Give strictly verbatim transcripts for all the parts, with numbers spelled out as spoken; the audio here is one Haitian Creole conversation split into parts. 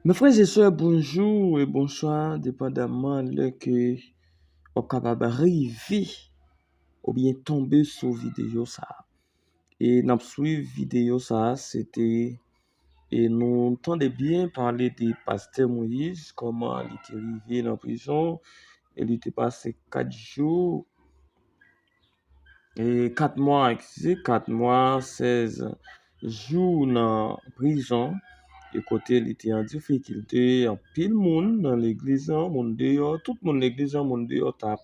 Mes frères et sœurs, bonjou e bonswa, depandamman lè ke w ap kapab rive oubyen tonbe sou videyo sa a. E n ap swiv videyo sa a, se te, e nou tande byen pale de Pastè Moyiz, kòman li te rive nan prizon, e li te pase kat jou, e kat mwa, eskize, kat mwa, sèz jou nan prizon, e kote li te an difikilte, anpil moun nan legliz lan, moun deyò, tout moun legliz lan, moun deyò t ap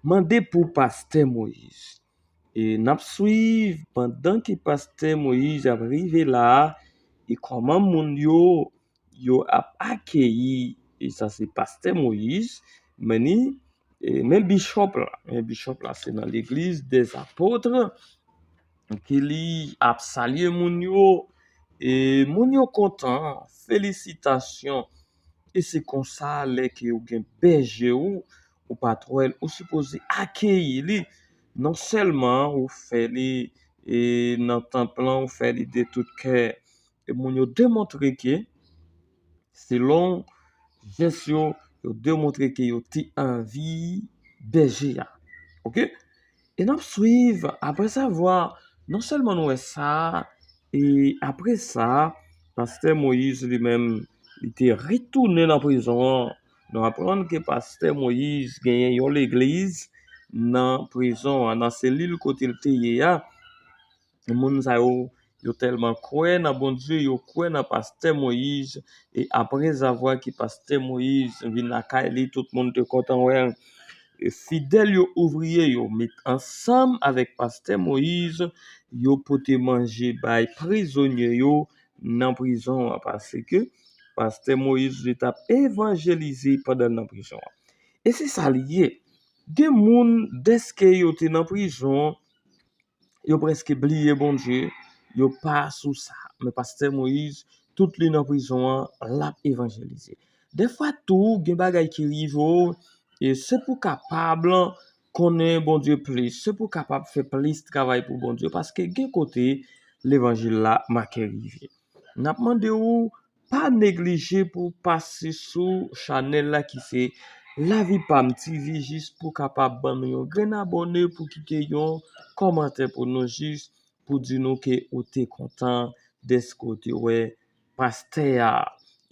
mande pou Pastè Moyiz. E n ap swiv pandan ke Pastè Moyiz ap rive la a, e kòman moun yo, yo ap akeyi, e sa se Pastè Moyiz, men ni, e men bichòp la, men bichòp la se nan legliz dè apot, ke li ap salye moun yo, e moun yo kontan, felisitasyon. E se konsa, lè ke ou gen bèje ou, ou patwèl, ou sipoze akeyi li. Non sèlman ou fè li, e nan tanp lan, ou fè li de tout kè. E moun yo demontre ke, selon jès yo, yo demontre ke yo te anvi bèje a. Oke? E n ap swiv, apre savwa, non sèlman nou wè sa, e apre sa, Pastè Moyiz li menm, li te retounen nan prizon an. Nou aprann ke Pastè Moyiz genyen yon legliz nan prizon an, nan selil kote l te ye a. Moun sa yo, yo tèlman kwè nan Bondye, yo kwè nan Pastè Moyiz, e apre zavwa ke Pastè Moyiz vin lakay li, tout moun te kontan wè l. E fidèl yo, ouvriye yo, met ansanm avèk Pastè Moyiz, yo pote manje bay prizonye yo nan prizon an, paske Pastè Moyiz li t ap evanjelize pandan l nan prizon an. E se sa li ye. Gen moun, dèske yo te nan prizon, yo prèske bliye Bondye, yo pa sou sa. Men Pastè Moyiz, tout li nan prizon an, l ap evanjelize. Dèfwa tou, gen bagay ki rive w, e se pou kapab konnen Bondye plis, se pou kapab fè plis travay pou Bondye, paske gen kote levanjil la make rive. N ap mande w, pa neglije pou w pase sou chanèl la ki se Lavi Pam T V, jis pou w kapab ban nou yon grenn abòne, pou kite yon kòmantè pou nou, jis pou di nou ke ou te kontan dèske w te wè pastè a.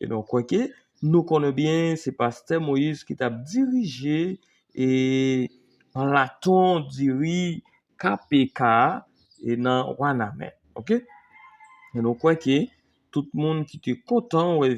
E donk, kwè ke nou konnen byen, se Pastè Moyiz ki t ap dirije, e platon diri K P K a, e nan Wanament. Oke? E nou kwè ke tout moun ki te kontan wè